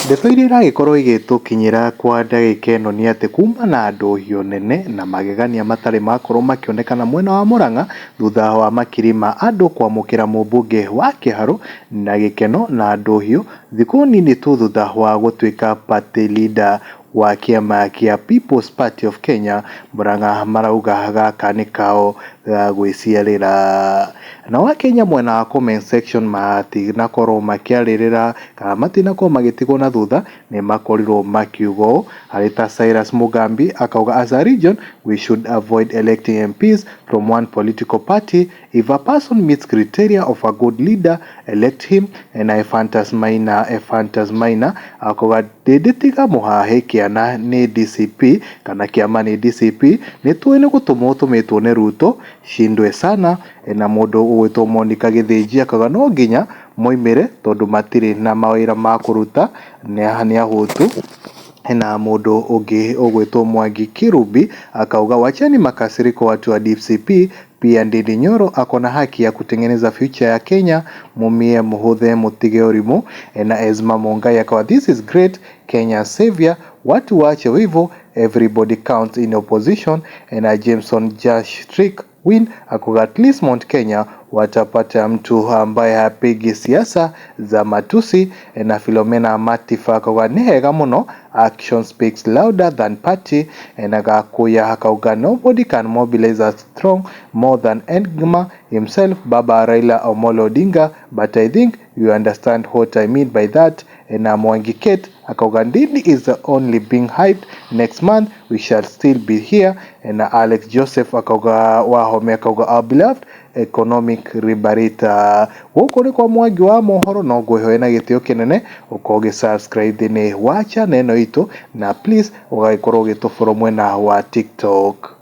Ndeto iria iragĩkorwo igĩtũkinyĩra kwa ndagĩka ĩno nĩ atĩ kuma na ndũhio nene na magegania matarĩ makorwo makĩonekana mwena wa Murang'a thutha wa makiri ma andũ kwamũkĩra mũmbunge wa Kĩharũ na gĩkeno na ndũhio thikũ nini tu thutha wa gũtuĩka party leader wa kĩama kĩa People's Party of Kenya. Murang'a marauga gaka nĩ kao ga gwĩciarĩra. Nao akenya mwena wa comment section matinakorwo makĩarĩrĩra kana matinakorwo magĩtigwo na thutha, nĩ makorirwo makiuga ũũ harĩ ta Cyrus Mugambi akauga, "As a region we should avoid electing MPs from one political party. If a person meets criteria of a good leader, elect him." Na Ephantus Maina, Ephantus Maina akauga, "Ndĩndĩtiga mũhahe kĩana nĩ DCP kana kĩama nĩ DCP, nĩ tũĩ nĩ gũtũmwo tũmĩtwo nĩ Ruto shindwe sana." Na mũndũ ũgwĩtwo Monica Gĩthĩnji akauga no nginya moimĩre tondũ matirĩ na mawĩra ma kũruta, nĩ ahũtu. Na mũndũ ũngĩ ũgwĩtwo Mwangi Kirubi akauga, "Wacheni makasiriko watu wa DCP, pia Ndindi Nyoro ako na haki ya kutengeneza future ya Kenya, mumie muhuthe mutige ũrimũ." Na Esma Mungai akauga, "This is great Kenya savior, watu waache wivu, everybody counts in opposition." Na Jameson Jastrick Win akauga, "At least Mount Kenya watapata mtu ambaye hapigi siasa za matusi." Na Philomena Matifa akauga, "Nĩ hega mũno, action speaks louder than party." Na Gakuya akauga, "Nobody can mobilize us strong more than Enigma himself, Baba Raila Amolo Odinga, but I think you understand what I mean by that." Na Mwangi Kate akauga, "Ndindi is only being hyped, next month we shall still be here." Na Alex Joseph akauga Wahome akauga, "Our beloved economic liberator." Gũkũ nĩ kwa Mwangi wa mohoro, no ngwĩhoe na gĩtĩo kĩnene ũkorwo ũgĩ subscribe thĩinĩ wa channel ĩno itũ, na please ũgagĩkorwo ũgĩtũ follow mwena wa TikTok.